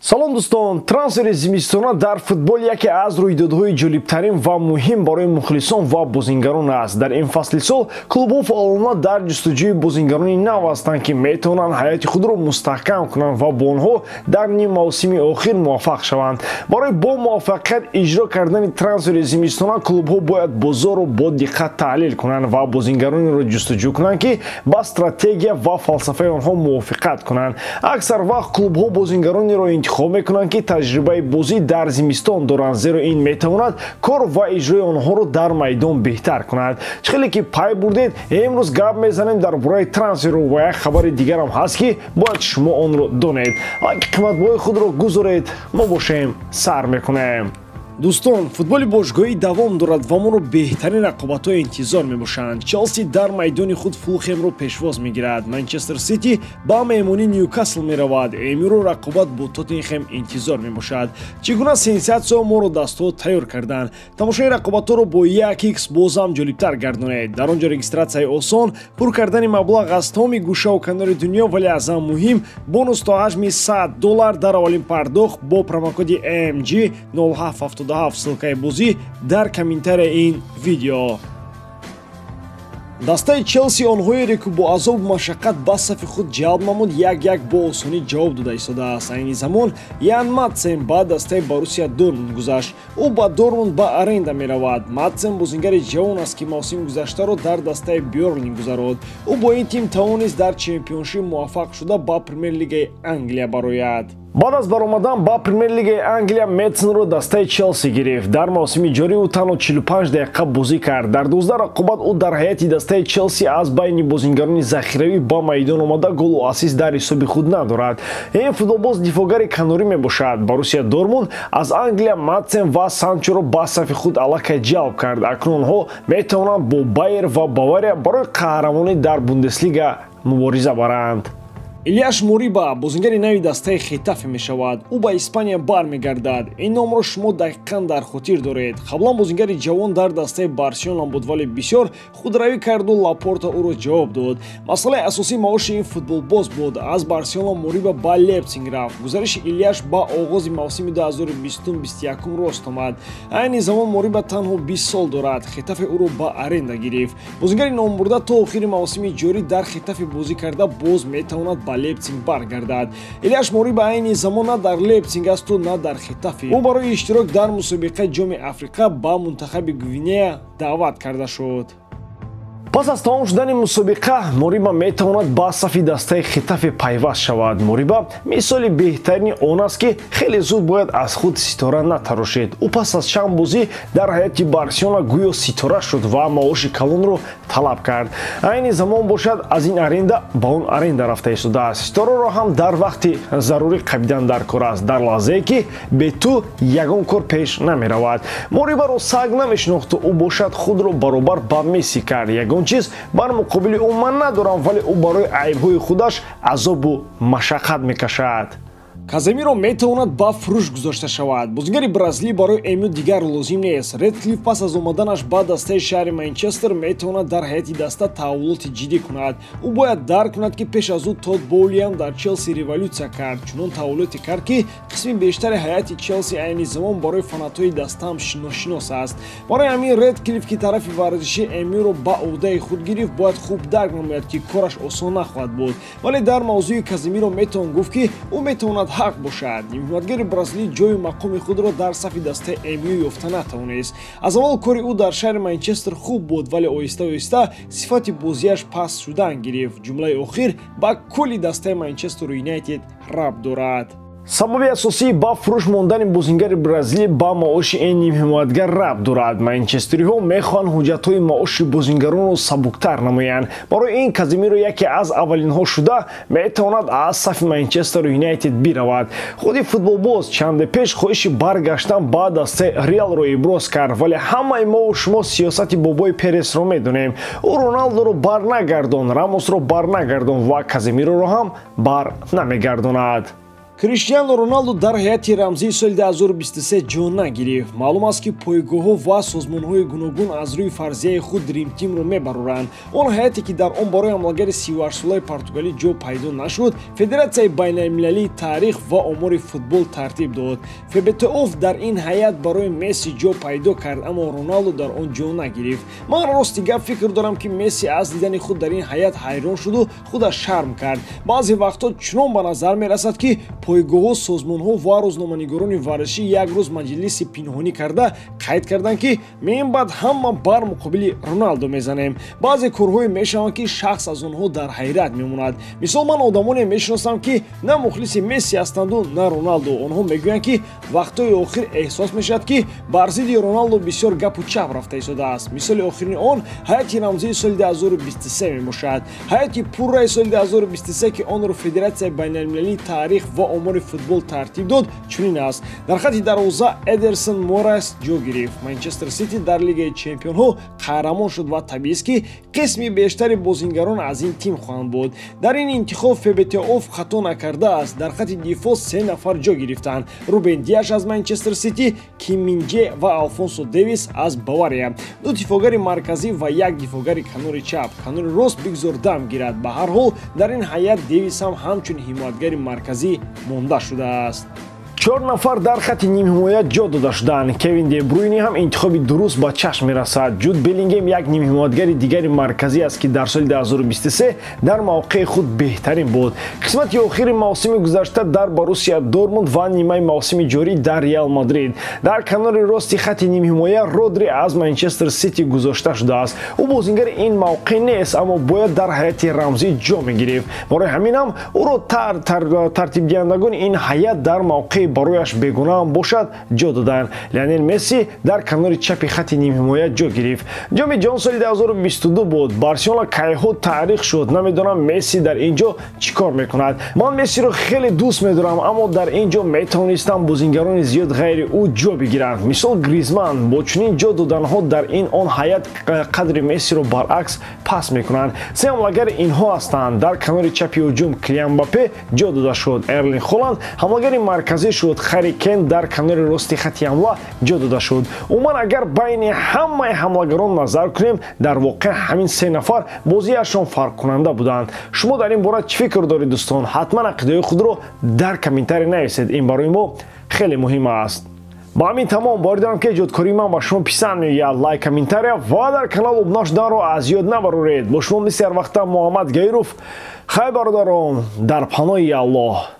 Салом дӯстон, трансфери зимистона дар футбол яке аз рӯйдодҳои ҷолибтарин ва муҳим барои мухлисон ва бозингарон аст. Дар ин фасли сол клубҳо фаъолона дар ҷустуҷӯи бозингарони нав ҳастанд, ки метавонанд ҳаёти худро мустаҳкам кунанд ва бо онҳо дар ним мавсими охир муваффақ шаванд. Барои бо муваффақият иҷро кардани трансфери зимистона клубҳо бояд бозорро бо диққат таҳлил кунанд ва бозингаронеро ҷустуҷӯ кунанд, ки ба стратегия ва фалсафаи онҳо мувофиқат кунанд. Аксар вақт клубҳо бозингаронеро интихоб мекунанд, ки таҷрибаи бозӣ дар зимистон доранд, зеро ин метавонад кор ва иҷрои онҳоро дар майдон беҳтар кунад. Чӣ хеле ки пай бурдед, имрӯз гап мезанем дар бораи трансферу ва як хабари дигарам ҳаст, ки бояд шумо онро донед. Лайки қиматбои худро гузоред, мо бошем сар мекунем. Дӯстон, футболи бошгоҳӣ давом дорад ва моро беҳтарин рақобатҳо интизор мебошанд. Челси дар майдони худ Фулхемро пешвоз мегирад. Манчестер Сити ба меҳмонии Ньюкасл меравад. Эмюро рақобат бо Тоттенхем интизор мебошад. Чӣ гуна сенсатсияҳо моро дастҳо тайёр карданд? Тамошои рақобатҳоро бо 1x бозам ҷолибтар гардонед. Дар он ҷо регистратсияи осон, пур кардани маблағ аз тамоми гӯшаву канори дунё, вале аз ҳама муҳим бонус то ҳаҷми $100 дар аввалин пардохт бо промокоди AMG 0777. Ссылкаи бозӣ дар комментарияи ин видео. Дастаи Челси онҳоере, ки бо азобу машаққат ба сафи худ ҷалб намуд, як-як бо осонӣ ҷавоб дода истодааст. Айни замон Ян Матсен ба дастаи Боруссия Дортмунд гузашт. Ӯ ба Дортмунд ба аренда меравад. Матсен бозингари ҷавон аст, ки мавсими гузаштаро дар дастаи Бёрнли гузарод. Ӯ бо ин тим тавонист дар чемпионшип муваффақ шуда ба Премер-лигаи Англия барояд. Баъд аз баромадан ба Премер-лигаи Англия Метсенро дастаи Челси гирифт. Дар мавсими ҷорӣ ӯ танҳо 45 дақиқа бозӣ кард. Дар 12 рақобат ӯ дар ҳайати дастаи Челси аз байни бозингарони захиравӣ ба майдон омада голу ассист дар ҳисоби худ надорад. Ин футболбоз дифоъгари канорӣ мебошад. Боруссия Дортмунд аз Англия Матсен ва Санчоро ба сафи худ аллакай ҷалб кард. Акнун онҳо метавонанд бо Байер ва Бавария барои қаҳрамонӣ дар Бундеслига мубориза баранд. Ильяш Мориба бозингари нави дастаи Хетафе мешавад. Ӯ ба Испания бармегардад. Ин номро шумо дақиқан дар хотир доред. Қаблан бозингари ҷавон дар дастаи Барселона буд, вале бисёр худравӣ карду Лапорта ӯро ҷавоб дод. Масъалаи асосии маоши ин футболбоз буд. Аз Барселона Мориба ба Лейпсиг рафт. Гузариши Ильяш ба оғози мавсими 2020-21 рост омад. Айни замон Мориба танҳо 20 сол дорад. Хетафе ӯро ба аренда гирифт. Бозингари номбурда то охири мавсими ҷорӣ дар Хетафе бозӣ карда боз метавонад ба Лейпсиг баргардад. Ильяш Мориба айни замон на дар Лейпсиг асту на дар Хетафе. Ӯ барои иштирок дар мусобиқаи Ҷоми Африқа ба мунтахаби Гвинея даъват карда шуд. Пас аз тамом шудани мусобиқа Мориба метавонад ба сафи дастаи Хетафе пайваст шавад. Мориба мисоли беҳтарини он аст, ки хеле зуд бояд аз худ ситора натарошед. Ӯ пас аз чанд бозӣ дар ҳайати Барселона гӯё ситора шуд ва маоши калонро талаб кард. Айни замон бошад аз ин аренда ба он аренда рафта истодааст. Ситораро ҳам дар вақти зарурӣ қабидан дар кор аст, дар лаҳзае ки бе ту ягон кор пеш намеравад. Морибаро саг намешинохту ӯ бошад худро баробар ба Месси кард. Ягон чиз бар муқобили ӯ ман надорам, вале ӯ барои айбҳои худаш азобу машаққат мекашад. Каземиро метавонад ба фурӯш гузошта шавад. Бозингари бразилӣ барои Эмю дигар лозим нест. Редклифф пас аз омаданаш ба дастаи шаҳри Манчестер метавонад дар ҳайати даста таҳаввулоти ҷиддӣ кунад. Ӯ бояд дарк кунад, ки пеш аз ӯ Тод Боулиам дар Челси революсия кард. Чунон таҳаввулоте кард, ки қисми бештари ҳайати Челси айни замон барои фанатҳои дастаам ношинос аст. Барои ҳамин Редклифф, ки тарафи варзиши Эмюро ба ӯҳдаи худ гирифт, бояд хуб дарк намояд, ки кораш осон нахоҳад буд. Вале дар мавзӯи Каземиро метавон гуфт, ки ӯ метавонад ҳақ бошад. Нимҳимоятгари бразилӣ ҷою мақоми худро дар сафи дастаи Эмю ёфта натавонист. Аз аввал кори ӯ дар шаҳри Манчестер хуб буд, вале оҳиста-оҳиста сифати бозиаш паст шудан гирифт. Ҷумлаи охир ба кулли дастаи Манчестер Юнайтед рабт дорад. Сабаби асосии ба фурӯш мондани бозингари бразилӣ ба маоши ин нимҳимоятгар рабт дорад. Манчестериҳо мехоҳанд ҳуҷҷатҳои маоши бозингаронро сабуктар намоянд. Барои ин Каземиро яке аз аввалинҳо шуда метавонад аз сафи Манчестер Юнайтед биравад. Худи футболбоз чанде пеш хоҳиши баргаштан ба дастаи Реалро иброз кард, вале ҳамаи мову шумо сиёсати бобои Пересро медонем. Ӯ Роналдоро барнагардон, Рамосро барнагардон ва Каземироро ҳам бар намегардонад. Криштиану Роналду дар ҳайати рамзии соли 2023 ҷо нагирифт. Маълум аст, ки пойгоҳҳо ва созмонҳои гуногун аз рӯи фарзияи худ дримтимро мебароранд. Он ҳайате, ки дар он барои ҳамлагари 38-солаи португалӣ ҷо пайдо нашуд, Федератсияи байналмилалии таърих ва омори футбол тартиб дод. ФБТОФ дар ин ҳайат барои Месси ҷо пайдо кард, аммо Роналду дар он ҷо нагирифт. Ман рости гап фикр дорам, ки Месси аз дидани худ дар ин ҳайат ҳайрон шуду худаш шарм кард. Баъзе вақтҳо чунон ба назар мерасад, ки пойгоҳҳо, созмонҳо ва рӯзноманигорони варзишӣ як рӯз маҷлиси пинҳонӣ карда қайд карданд, ки мебаъд ҳама бар муқобили Роналдо мезанем. Баъзе корҳое мешаванд, ки шахс аз онҳо дар ҳайрат мемонад. Мисол, ман одамоне мешиносам, ки на мухлиси Месси ҳастанду, на Роналдо. Онҳо мегӯянд, ки вақтҳои охир эҳсос мешавад, ки бар зидди Роналдо бисёр гапу чап рафта истодааст. Мисоли охирини он ҳайати рамзии соли 2023 мебошад. Ҳайати пурраи соли 2023, ки онро Федератсияи байналмилалии таърих ва омори футбол тартиб дод, чунин аст. Дар хати дарвоза Эдерсон Морайс ҷо гирифт. Манчестер Сити дар Лигаи чемпионҳо қаҳрамон шуд ва табиист, ки қисми бештари бозингарон аз ин тим хоҳанд буд. Дар ин интихоб ФБТОФ хато накардааст. Дар хати дифоъ се нафар ҷо гирифтанд: Рубен Диаш аз Манчестер Сити, Ким Минже ва Алфонсо Дэвис аз Бавария. Ду дифоъгари марказӣ ва як дифоъгари канори чап. Канори рост бигзор дам гирад. Ба ҳар ҳол, дар ин ҳайат Дэвис ҳам ҳамчун ҳимоятгари марказӣ монда шудааст. Чор нафар дар хати нимҳимоя ҷо дода шуданд. Кевин Де Бруйни ҳам интихоби дуруст ба чашм мерасад. Ҷуд Беллингем як нимҳимоятгари дигари марказӣ аст, ки дар соли 2023 дар мавқеи худ беҳтарин буд. Қисмати охири мавсими гузашта дар Боруссия Дортмунд ва нимаи мавсими ҷорӣ дар Реал Мадрид. Дар канори рости хати нимҳимоя Родри аз Манчестер Сити гузошта шудааст. Ӯ бозингари ин мавқеъ нест, аммо бояд дар ҳайати рамзӣ ҷо мегирифт. Барои ҳамин ҳам ӯро тартибдиҳандагони ин ҳайат дар мавқеи барояш бегунаам бошад ҷо доданд. Лионел Месси дар канори чапи хати нимҳимоя ҷо гирифт. Ҷоми ҷаҳон соли 2022 буд. Барселона кайҳо таърих шуд. Намедонам, Месси дар ин ҷо чӣ кор мекунад. Ман Мессиро хеле дӯст медорам, аммо дар ин ҷо метавонистам бозингарони зиёд ғайри ӯ ҷо бигиранд. Мисол, Гризман. Бо чунин ҷо доданҳо дар ин он ҳайат қадри Мессиро баръакс паст мекунанд. Се ҳамлагари инҳо ҳастанд. Дар канори чапи ҳуҷум Килиан Мбаппе ҷо дода шуд. Эрлинг Холанд ҳамлагари марказӣ шуд. Харри Кен дар канори рости хати ҳамла ҷо дода шуд. Умуман, агар байни ҳамаи ҳамлагарон назар кунем, дар воқеъ ҳамин се нафар бозиашон фарқкунанда буданд. Шумо дар ин бора чӣ фикр доред, дӯстон? Ҳатман ақидаҳои худро дар комментарий нависед. Ин барои мо хеле муҳим аст. Ба ҳамин тамом. Боварӣ дорам, ки эҷодкории ман ба шумо писанд меояд. Лайк, комментария ва дар канал обуна шуданро аз ёд набароред. Бо шумо мисли ҳар вақта Муҳаммад Гаиров. Хайр, бародарон, дар паноҳи Аллоҳ.